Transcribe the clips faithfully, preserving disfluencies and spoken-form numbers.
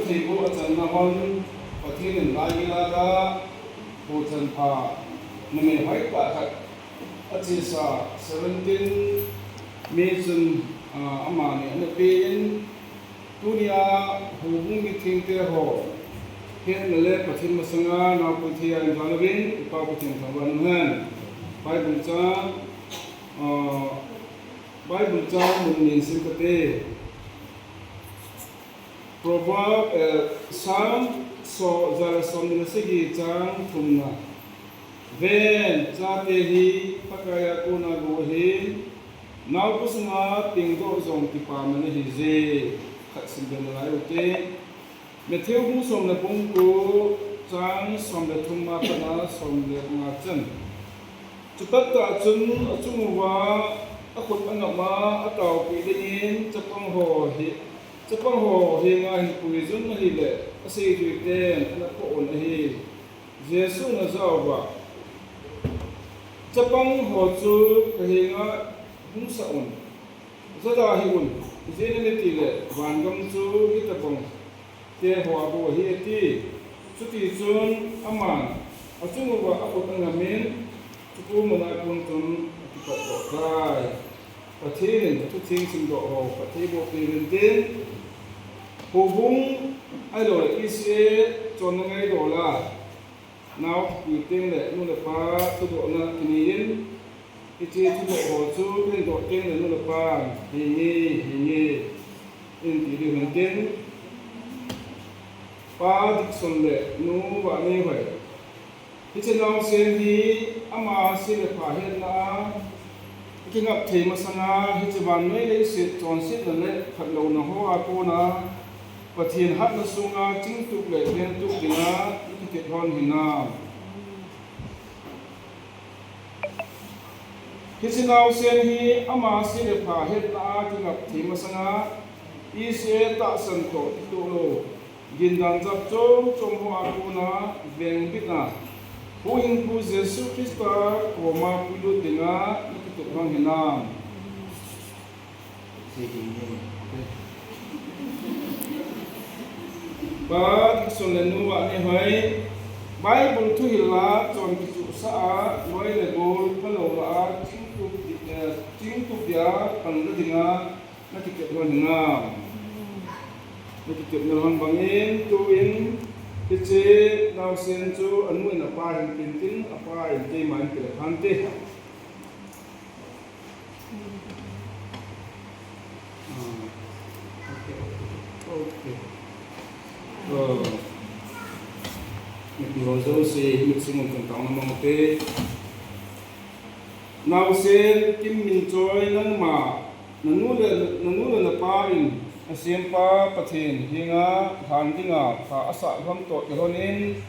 Hibu achanna hon Pathen in lai gilala, Pu Chanpha, numei hoitah khat achesa seventeen May chun, ah, amani ana pen, tunia houbung mithengte ho hetna le Pathen masanga naopui thei a eijui uvin, i Pa Pathen thangvah in umhen. Bible chang, ah, Bible chang mun ni sim kate. Proverb, eh, Psalm, so, jala somni le sagi chang thumna. Ven, chate hi Pakai a kona gou ahi, naobu sunga tengdoh jong kipaman ahije. Khat sim be nalai ute. Matthew bung som le bung ko, chang som le thum a pat a som le nga chan. Chutah tah chun achung uva akhut angap a, ataopeh dingin chapang ho hi, chapang ho henga hin puijun ahile, aseijui ten ana phoh un ahi. Jesun ajah uva, chapang ho chu kahenga hung sah un, jada hih un, ijeh inem itile vangam chu hitobang te ho a bou ahi, ati. Chutichun aman achung uva akhut angap in, chuche mun a kon chun akipatdoh tai. Pathen in athutheng simdoh ho phatthei boh peh uvin tin, houbung ahilouleh E C A chonna ngaidoh la, nao kipui teng le nu le pa thudohna kinei in, hiche thudoh ho chu kindoh teng le nu le pa, henge, henge, in ti diu hin tin, Pa Dikson le Nu Vahneihoi, hiche naosen hi ama se le pha hetna a kingap thei masanga, hiche vannoi leiset chonsetna le phatlouna ho a kona Pathen hatna sunga chingtup le ventup dinga nakitep lhon hinam? Hiche naosen hi ama se le pha hetna a kingap thei masanga, E C A tahsan toh kitoh lou, gindan jat chom chom ho a kona vengbitna, Huhhingpu Jesu Christa koma puilut dinga nakitep lhon hinam? Pa Dikson le Nu Vahneihoi, Bible thuhil a chon kichuhsah a, loi le gol phalou lah a, chingtup di-, eh, chingtup dia panla dinga nakitep lhon hinam? Nakitep nalhon bangin, tuin hiche naosen chu anu in apa hin pen tin, apa in keima in pe le phante. Ah, okay, okay. Okay. Ah, mipi ho jouse, mit sunga chun taona mang ute. Naosen Kimminchoi, nangma, nanu le, nanu le napa in asempa Pathen henga lhan dinga pha asah lhon toh kilhon in,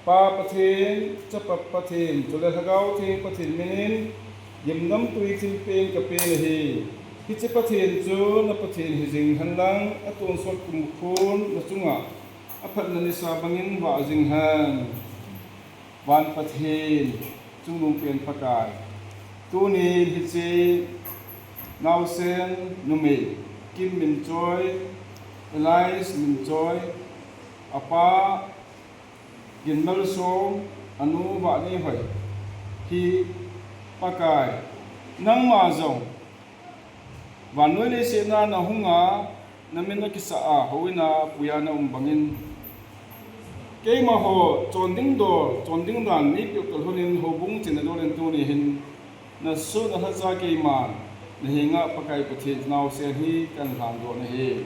Pa Pathen, Chapa Pathen, chule Lhagao Theng Pathen minin, gimnamtui thilpeh kape nahi. Hiche Pathen chu na Pathen hijing hen lang, atonsot kumkhon nachunga aphatna nisa bangin vah jing hen. Van Pathen, Chungnungpen Pakai, tunin hiche naosen numei Kimminchoi, alias Minchoi, apa Ginmalsong, anu Vahneihoi hi, Pakai, nangma jong vannoi leiset a nahunga, namin akisah a, houin a puiya naum bangin, keimaho chonding dol, chonding dan neipeh toh lhonin houbung chenna dol in tuni hin nasoh nalhacha keiman nahenga Pakai Pathen naosen hi kahin lhandoh nahi.